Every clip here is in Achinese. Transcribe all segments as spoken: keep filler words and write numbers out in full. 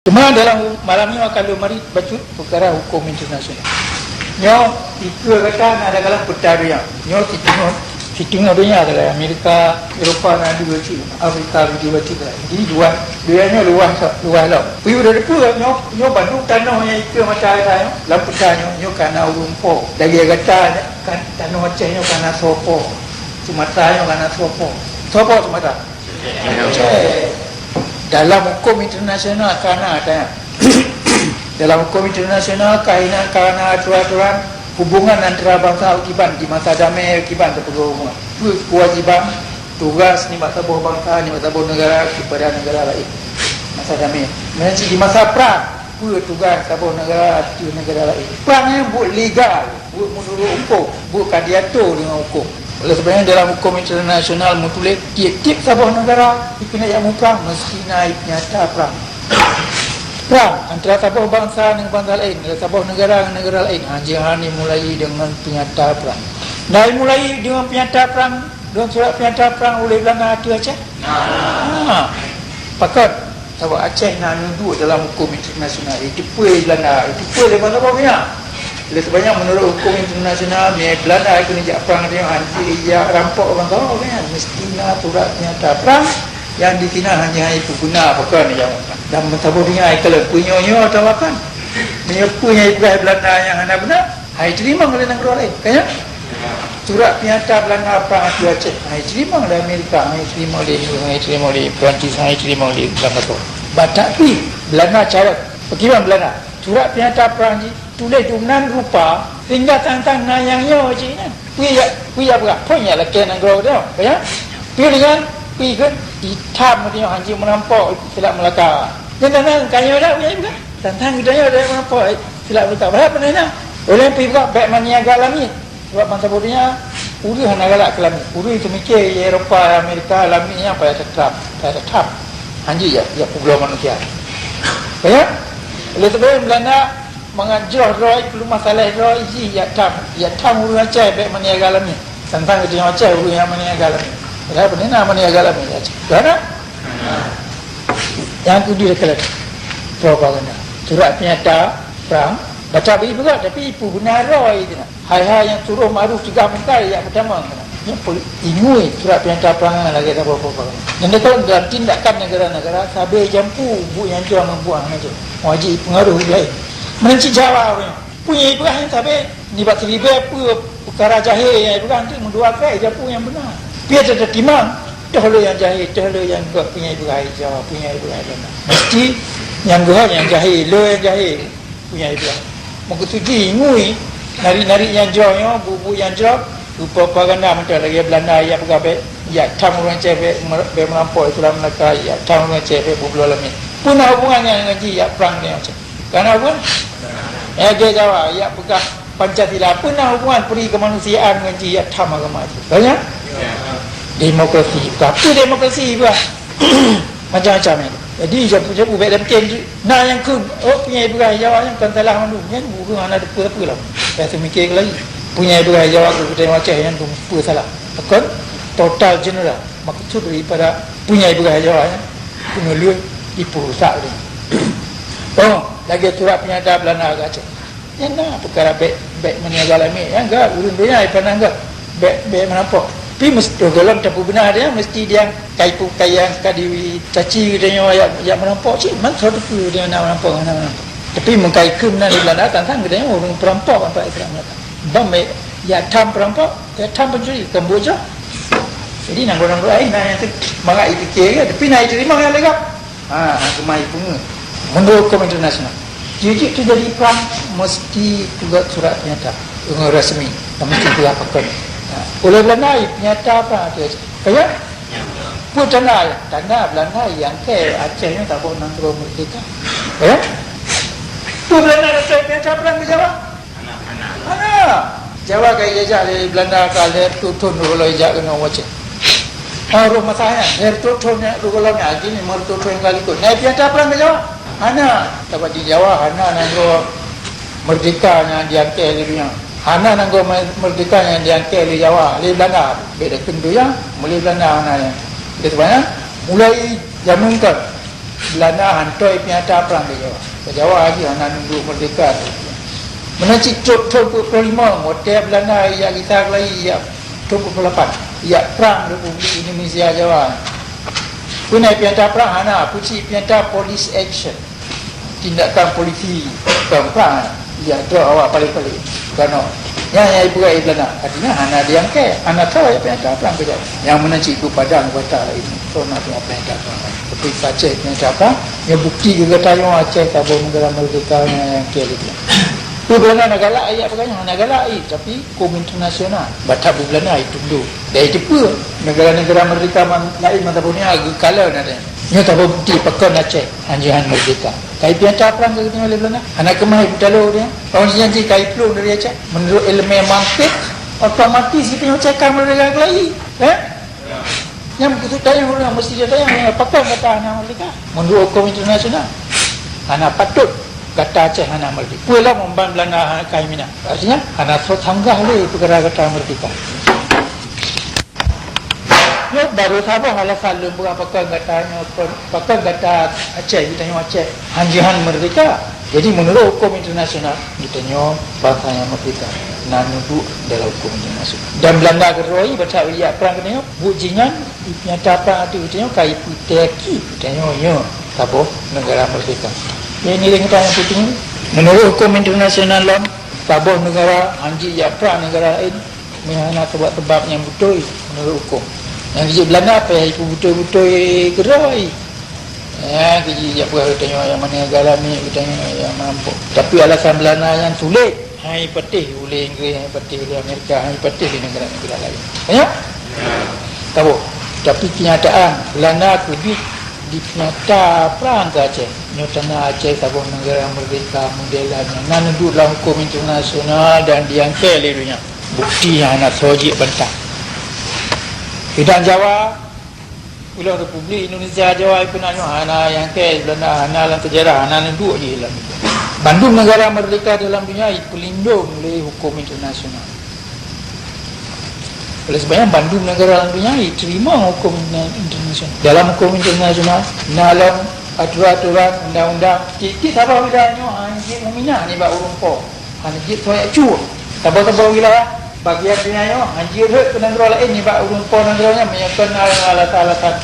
Cuma dalam malam nyoe akan lôn marit bacut peukara huköm internasional. Nyoe, ikeue gata na adalah peuta donya. Nyoe siteungoh, siteungoh donya adalah Amerika, Eropa na dua cit, Afrika dua cit lah. Jadi luwah, donya nyoe luwah, luwah lom. Peue udah depeue nyoe, nyoe bandum tanoh nyang ikeue mata gata nyoe, lam peuta nyoe, nyoe ka na ureuëng po. Lagée gata kan tanoh Aceh nyoe ka na soe po. Sumatra nyoe ka na soe po. Soe po Sumatra? Dalam huköm internasional ka na, ka na. Dalam huköm internasional ka na, ka na aturan-aturan hubungan antara bansa kiban di masa damé kiban teupeugah hubungan. Peue keuwajiban, tugas nibak saboh bansa, nibak saboh negara keupada negara laén masa damé. Meunan cit di masa prang, peue tugas saboh negara ateueh negara laén. Prang nyan buet legal. Buet meunurot huköm, buet ka diatur deungon huköm. Oleh sebab nyan, dalam huköm internasional meutuléh, tieb-tieb saboh negara dikeuneuk jak muprang, meusti na peunyata prang. Prang antara saboh bansa ngon bansa laén, antara saboh negara ngon negara laén, hana jeuet mulai deungon peunyata prang. Mulai deungon peunyata prang, deungon surat peunyata prang uleh Belanda ateueh Aceh? Nah. Ha. Pakon? Sabab Aceh na neuduek dalam huköm internasional, jiteupeue Belanda, jiteupeue lé bansa boh nyan. Oleh sebab nyan, meunurot huköm internasional, meunyoe Belanda keuneuk jak prang, dia hanjeuet jak rampok bansa boh nyan, meusti na surat peunyata prang nyang disinan hana jeuet peuguna pakon nyang. Dan meusaboh donya, kalau peunyoe-nyoe atawa kan, meunyoe peue nyang jipeugah Belanda nyang hana beuna, hana jiteurimong lé nanggroe laén, ka nyan? Surat peunyata Belanda prang ateueh Aceh hana jiteurimong lé Amerika, hana jiteurimong lé Inggris, hana jiteurimong lé Perancis, hana jiteurimong lé Belanda. Batak pih Belanda cawat. Pakriban Belanda? Surat peunyata prang jituléh dumnan rupa sehingga sang-sang na nyang nyoe cit nyan. Peue jak, peue jak peugah, phon jak lakée nanggroe geutanyoe, ka nyan? Peue deungon, peue kheun, itam geutanyoe hana jeuet meurampok Selat Melaka. Nyan sang-sang ka nyoe dak, peue jak peugah? Sang-sang geutanyoe dak meurampok Selat Melaka. Padahai peue na? Ulée peue jak peugah, bék meuniaga lamiet. Sabab bansa boh donya, ureuëng hana galak keu lamiet. Ureuëng teumiké di Eropa, Amerika, lamiet nyan payah teutram, payah teutram. Hanjeuet jak, jak peubloe manusia. Ka nyan? Oleh sebab Belanda mangat jroh droe, peuleumah saleh droe jih jak tham, jak tham ureuëng Aceh bék meuniaga lamiet. Sang-sang geutanyoe Aceh ureuëng nyang meuniaga lamiet. Padahai peue na meuniaga lamiet di Aceh? Ka na? Nyang keudua keuleuen propaganda. Surat peunyata prang, baca bri peugah, tapi peue beuna droe itu na. Hai-hai nyang turoh meuaroh cegah mungkar jak peutamong keunan. Nyoe peue ingui surat peunyata prang nyan lagée saboh peue-peue. Nyan teuka dalam tindakan negara-negara sabe jampu buet nyang jroh ngon buet nyang jroh. Wajéb peungaroh laén. Meunan cit Jawa ureuëng nyoe. Peue nyang jipeugah nyan sabe nibak siribée peue peukara jahé nyang jipeugah nyan meudua keu jampu nyang beuna. Piye teutimang, toh le nyang jahé, toh le nyang gét peue nyang jipeugah Jawa, peue nyang jipeugah Jawa. Meusti nyang geuhon nyang jahé, le nyang jahé. Peue nyang jipeugah. Meukeusudi ingui, narit-narit nyang jroh nyoe, buet-buet nyang jroh, geupropaganda mantong lagée Belanda jak peugah bék, jak tham ureuëng Aceh bék mer-, bék meurampok Selat Melaka, jak tham ureuëng Aceh bék peubloe lamiet. Peue na hubungan nyan ngon jih jak prang nyan Aceh? Ka na hubungan? Lagée Jawa jak peugah Pancasila, peue na hubungan peuri keumanusiaan ngon jih jak tham agama jih? Ka nyan? Demokrasi, tapi demokrasi bah. Macam-macam nyan. Jadi, jampu-jampu bék tapike na nyang kheun, oh, peue nyang jipeugah Jawa nyan kon salah mandum. Nyan ureuëng hana teupeue-peue lom. Dah teumiké lagi. Peue nyang jipeugah Jawa keu geutanyoe Aceh nyan kon peue salah. Kon total general. Maksud daripada peue nyang jipeugah Jawa nyan, keuneulheueh jipeurusak dia. Oh, lagée surat peunyata Belanda keu Aceh. Nyan na peukara bék, bék meuniaga lamiet. Nyang gét ureuëng donya jipandang gét bék, bék meurampok. Tapi meusti gohlom tapeubeuna dia, meusti dia kai pu-, kai nyang ka dicaci geutanyoe jak, jak meurampok cit, man soe teupeue dia na meurampok, na meurampok. Tapi meukai keu meunan di Belanda, sang-sang geutanyoe ureuëng peurampok sampai Islam nyata. Ban bék jak tham peurampok, jak tham pencuri, kon buet jroh. Jadi nanggroe-nanggroe laén na nyang mangat jipike, tapi na jiteurimong nyang lé gob. Ha, hana keumah jipeungeuh. Meunurot huköm internasional, jijak teujadi prang, meusti peugét surat peunyata deungon rasmi, dan meusti peugah pakon. Ha, ulée Belanda, peunyata prang ateueh Aceh. Ka nyan? Peue tanda? Tanda Belanda nyang keu Aceh nyoe saboh nanggroe meurdehka. Ka nyan? Peue Belanda rasa peunyata prang keu Jawa? Hana. Jawa ka jijajah lé Belanda ka lhèe reutôh thôn rôh gohlom jak keunoe u Aceh. Ha, rôh masa nyan, lhèe reutôh thôn nyan rôh gohlom nyan, kini limong reutôh thôn nyang ka likot. Na peunyata prang keu Jawa? Hana. Sabab di Jawa hana nanggroe meurdehka nyang jiangkée lé donya. Hana nanggroe me-, meurdehka nyang jiangkée lé Jawa, lé Belanda. Bék takheun donya, mulai Belanda hana nyan. Oleh sebab nyan, mulai jameun kon Belanda hana toe peunyata prang keu Jawa. Keu Jawa jih hana nunduk merdeka. Meunan cit trok thon peuet ploh limong, watèe Belanda jak gisa keulayi jak thon peuet ploh lapan, jak prang Republik Indonesia Jawa. Peue na peunyata prang? Hana, peue cit peunyata police action. Tindakan polisi prang-prang, jak trok awak paléh-paléh. Keunoe, nyan nyang jipeugah Belanda, artinya hana diangkée, hana toe peunyata prang keu Jawa. Nyang meunan cit keu Padang, Batak laén, trok na peunyata prang. Tapi Aceh peunyata prang, nyan bukti keu geutanyoe Aceh saboh neugara merdeka nyang, nyang kée lé Belanda. Peue Belanda na galak jak peugah nyan? Hana galak, eh, tapi huköm internasional. Batak beu Belanda itu dulu. Dan itu peue? Neugara-neugara merdeka man-, laén masa bunoe geukalon ada. Nyoe saboh bukti pakon Aceh hanjeuet han merdeka. Kai peunyata prang keu geutanyoe lé Belanda. Hana keumah ipeutalo dia. Awak nyan jih kai plueng dari Aceh. Meunurot ileumèe mantik, otomatis geutanyoe Aceh ka merdeka keulayi. Eh? Nyang beutôi tanyong ureueng meusti jitanyong, pakon gata hana merdeka? Meunurot huköm internasional, hana patôt gata Aceh hana merdeka. Peue lom ban Belanda hana kai mina? Artinya, hana sot sanggah lé peukara gata merdeka. Nyoe barô saboh alasan lôn peugah pakon gata nyoe kon, pakon gata Aceh, geutanyoe Aceh hanjeuet han merdeka. Jadi, meunurot huköm internasional, geutanyoe bansa nyang merdeka na neuduek dalam huköm internasional. Dan Belanda keudroe, bacut jak prang geutanyoe, buet jih nyan, nyata prang ateueh geutanyoe ka ipeuteuki geutanyoe nyoe saboh neugara merdeka. Jadi, nilai geutanyoe penting. Meunurot huköm internasional lom, saboh neugara hanjeuet jak prang neugara laén, meuhana sabab-sabab nyang beutôi meunurot huköm. Nyang jih Belanda payah ipeubeutôi-beutôi keudroe. Ya, jih jak peugah geutanyoe nyang mana galami, geutanyoe nyang mampu. Tapi alasan Belanda nyan sulet. Hai patéh ulée Inggris, hai patéh ulée Amerika, hai patéh di neugara-neugara laén. Ya? Tahu. Tapi kenyataan Belanda keubiet dipenyata prang keu Aceh. Nyoe tanda Aceh saboh neugara merdeka model nyan na neuduek lam huköm internasional dan diangkée lé donya. Bukti nyang hana soe jeuet bantah. Sidang Jawa, ulôn Republik Indonesia Jawa ipeunan nyoe hana nyang kée Belanda, hana lam sejarah, hana neuduek jih lam. Bandum neugara merdeka dalam donya ipeulindong lé huköm internasional. Oleh sebab nyan, bandum neugara lam donya iterima huköm interna-, internasional. Dalam huköm internasional, na lam aturan-aturan, undang-undang, tieb-tieb saboh wilayah nyoe hana jeuet meuminah nibak ureuëng po. Hana jeuet soe jak cue. Saboh-saboh wilayah bagian donya nyoe hana jeuet rhot keu nanggroe laén nibak ureuëng po nanggroe nyan meunyoe kon na alasan-alasan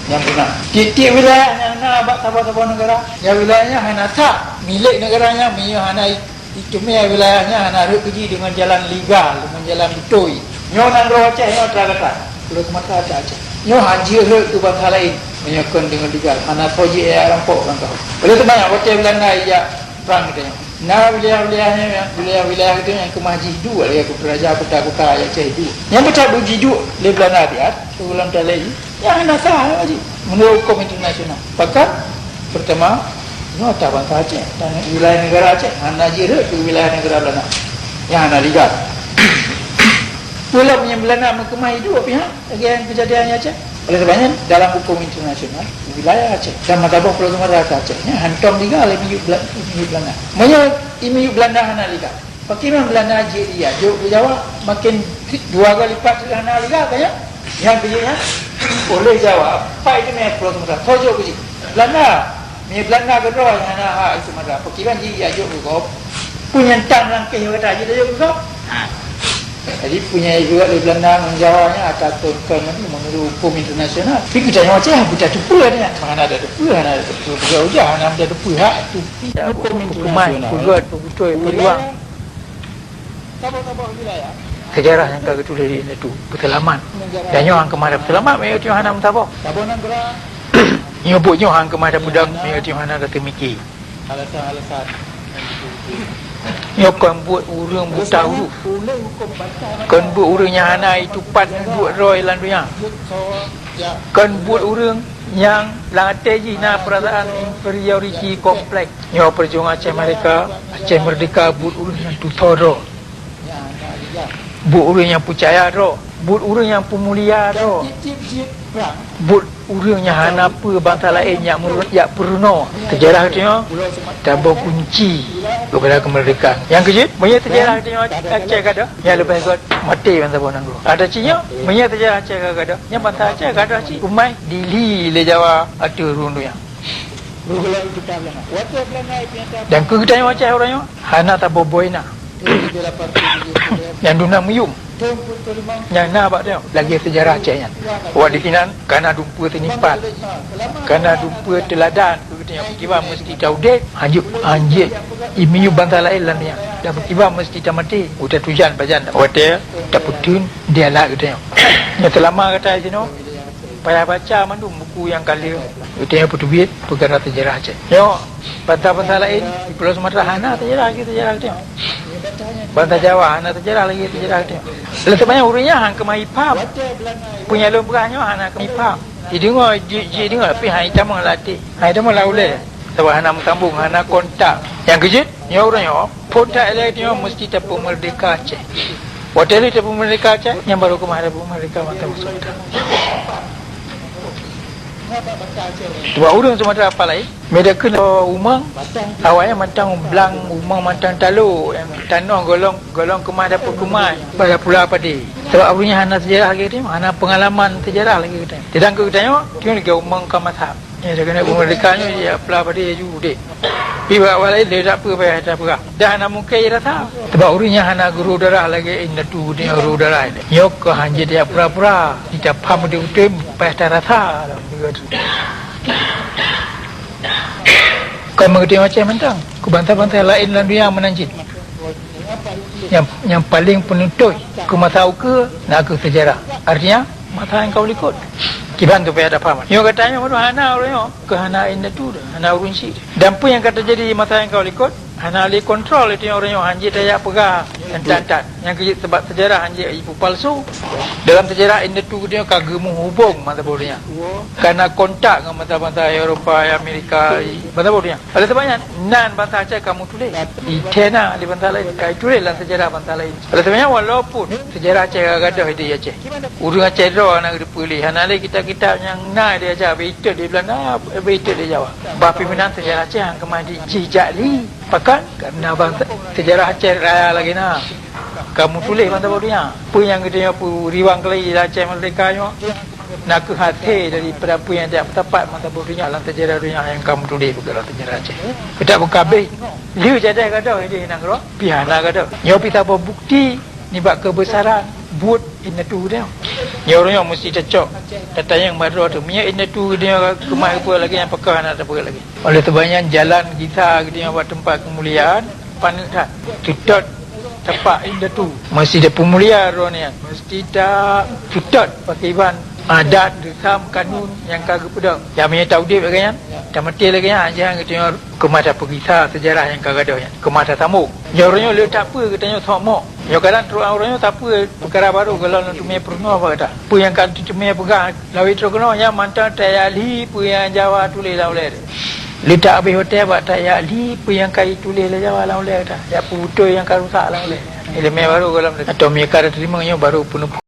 nyang beuna. Tieb-tieb wilayah nyang na bak saboh-saboh neugara, nyang wilayah nyan hana sah milék neugara nyan meunyoe hana i-, iteumé wilayah nyan hana rhot keu jih deungon jalan legal, deungon jalan beutôi. Nyoe nanggroe Aceh nyoe teuka gata. Pulo Sumatra ata Aceh. Nyoe hana jeuet rhot keu bansa laén meunyoe kon deungon legal. Hana soe jeuet jak rampok lam kah. Oleh sebab nyan, watée Belanda jak prang geutanyoe. Na wilayah-wilayah nyan, wilayah-wilayah geutanyoe nyang keumah jih duek lagée Kuta Raja, kuta-kuta Aceh duek. Nyang peucab beujiduek lé Belanda biet, keu ulang talei, nyang hana sah lagée meunurot huköm internasional. Pakon? Peurtama, nyoe ata bansa Aceh, dan wilayah neugara Aceh hana jeuet rhot keu wilayah neugara Belanda. Nyang hana legal. Peue lom nyang Belanda meukeumah iduek pih, ha? Lagée nyang keujadian nyan cit. Oleh sebab nyan, dalam huköm internasional, wilayah Aceh, dan meusaboh Pulo Sumatra keu Aceh, nyan hántom legal i miyueb Bela-, i miyueb Belanda. Meunyoe i miyueb Belanda hana legal, pakriban Belanda jeuet jijok keu Jawa, maken dua kali lipat hana legal, kan, ya? Nyang keujeuet nyan, oleh Jawa, pat iteumé Pulo Sumatra, soe jok keu jih? Belanda. Meunyoe Belanda keudroe nyang hana hak i Sumatra, pakriban jih jijok keu gob? Peue nyang tan lam keuh gata jih tajok keu gob? Ha. Jadi, peue nyang jijok lé Belanda ngon Jawa nyan ata thon kon meunurot huköm internasional. Tapi geutanyoe Aceh, geutanyoe teupeue nyan. Hana teupeue, hana teupeue. Peugah ujah, hana teupeue hak tu. Huköm internasional. Peugah, peugah, peugah. Sejarah nyang ka geutuléh di Indonesia tu peuseulamat. Dan nyoe han keumah tapeuseulamat, meunyoe nyoe hana meusaboh. Nyoe buet nyoe han keumah tapeudong, meunyoe nyoe hana tateumiki. Nyoe kon buet ureuëng buta huruf. Kon buet ureuëng nyang hana itupat duek droe lam donya. Kon buet ureuëng nyang lam até jih na peurasaan inferiority complex. Nyoe peujuangan Aceh Merdeka, Aceh Merdeka buet ureuëng nyang tutoe droe. Buet ureuëng nyang peucaya droe. Buet ureuëng nyang peumulia droe. Buet Ureuëng nyang hana peue bansa laén nyang meureunoe, jak peurunoe seujarah geutanyoe, saboh kunci keupada keumeurdekaan. Nyang keujeuet, meunyoe seujarah geutanyoe Aceh gadôh, nyang leubeh göt maté bansa boh nanggroe. Ada cit nyoe, meunyoe seujarah Aceh ka gadôh, nyan bansa Aceh gadôh cit. Umai dili lé Jawa ateueh rhueng donya. Dan keu geutanyoe Aceh uroe nyoe, hana saboh boh na. Nyang dum na meuyuem. Nyang na bak tanyoe lagée seujarah Aceh nyan. Awak disinan kana dumpeue seunipan, kana dumpeue teuladan keu geutanyoe. Kiban meuseuti taudeb, hanjeuet, hanjeuet imiyueb bansa laén lam nyan. Dan kiban meuseuti tamaté, uta tujan pajan watée tapeuteun dialat geutanyoe. Nyoe seulama gata sinoe, payah baca mandum buku nyang ka lheueh geutanyoe peuteubiet peukara seujarah Aceh. Nyoe, bansa-bansa laén di Pulo Sumatera hana seujarah lagée seujarah geutanyoe. Bansa Jawa hana seujarah lagée seujarah geutanyoe. Lé sebanyak ureuëng nyan han keumah ipaham. Peue nyang lôn peugah nyoe hana keumah ipaham. Jideungoe, ji, jideungoe, tapi han itamong lam até. Han itamong lam ulée. Sabab hana meusambong, hana kontak. Nyang keujeuet, nyoe ureuëng nyoe, phon that ilée nyoe meuseuti tapeumeurdeka Aceh. Watée lheueh tapeumeurdeka Aceh, nyan barô keumah tapeumeurdeka mantong Sumatera. Teuma ureuëng Sumatera apa laén? Meudakeuh umong, awaknyan mantong blang umong mantong talo, tanoh golong, golong keumah dapur keumah, pada pula padé. Sabab ureuëng nyan hana seujarah lagée geutanyoe, hana peungalaman seujarah lagée geutanyoe. Sedangkan geutanyoe, tiong lagée umong ka masak. Ya, dah keuneuk peumeurdeka nyoe, ya, peula padé laju udeb. Pi bak awak laén, lé dak peue payah tapeugah. Dah hana mungken rasa. Sabab ureuëng nyan hana guru darah lagée indatu geutanyoe guru darah nyoe. Nyoe keuh hanjeuet ya pura-pura. Kita paham beutôi-beutôi, payah tarasa. Kon meugeuteueng Aceh mantong, keu bansa-bansa laén lam dunia meunan cit. Nyang, nyang paleng peunutôi keu masa ukeue na kheueh seujarah. Artinya, masa nyang ka u likot. Kiban supaya tapham. Nyoe gata nyoe meunurot hana ureuëng nyoe, keu hana indatu, hana ureuëng syiek. Dan peue nyang ka teujadi masa nyang ka u likot, hana lé kontrol lé ureuëng nyoe, hanjeuet tajak peugah entat-entat. Nyang keujeuet sabab seujarah hanjeuet ipeupalsu. Dalam seujarah indatu geutanyoe ka geumeuhubong masa boh donya. Ka na kontak ngon bansa-bansa Eropa, Amerika, bansa boh donya. Oleh sabab nyan, nan bansa Aceh ka meutuléh. Itena di bansa laén, ka ituléh lam seujarah bansa laén. Oleh sabab nyan, walaupun seujarah Aceh ka gadôh di Aceh, ureuëng Aceh droe hana geuteupeue lé, hana lé kitab-kitab nyang na di Aceh, beuitot di Beulanda, beuitot di Jawa. Bah pih meunan seujarah Aceh han keumah jijak lé. Pakon? Karena bansa, seujarah Aceh raya lagée na ka meutuléh bansa boh donya. Peue nyang geutanyoe peuriwang keulai di Aceh Merdeka nyoe? Na kheueh hasé daripada peue nyang jak meusapat masa boh donya lam seujarah donya nyang ka meutuléh bak lam seujarah Aceh. Keutak beukabeh, lheueh jadeh gadôh idéh nanggroe, pih hana gadôh. Nyoe pih saboh bukeuti nibak keubeusaran buet indatu nyoe. Nyoe ureuëng nyoe meusti tacok, tatanyong bak droe teuh, meunyoe indatu geutanyoe keumah geupeubuet lagée nyan, pakon hana tapeubuet lagée. Oleh sabab nyan, jalan gisa geutanyoe bak teumpat keumuliaan paneuk that. Seutôt tapak indatu. Meusti tapeumulia droe nyan. Meusti taseutôt pakriban adat, reusam, kanun nyang ka geupeudong. Nyang meunyoe taudeb lagée nyan, tamaté lagée nyan, hanjeuet geutanyoe keumah tapeugisa seujarah nyang ka gadôh nyan, keumah tasambong. Nyoe uroe nyoe le that peue geutanyoe sok mok. Nyoe kadang trok uroe nyoe that peue peukara barô gohlom lôn teumé peurunoe bak gata. Peue nyang ka teumé peugah lawét trok keunoe nyan mantong tajak li peue nyang Jawa tuléh lam ulée. Le that habéh watée bak tajak li peue nyang ka jituléh lé Jawa lam ulée gata. Jak peubeutôi nyang ka rusak lam ulée. Iéleumé barô gohlom atau meunyoe ka teurimong nyoe barô peuneupeu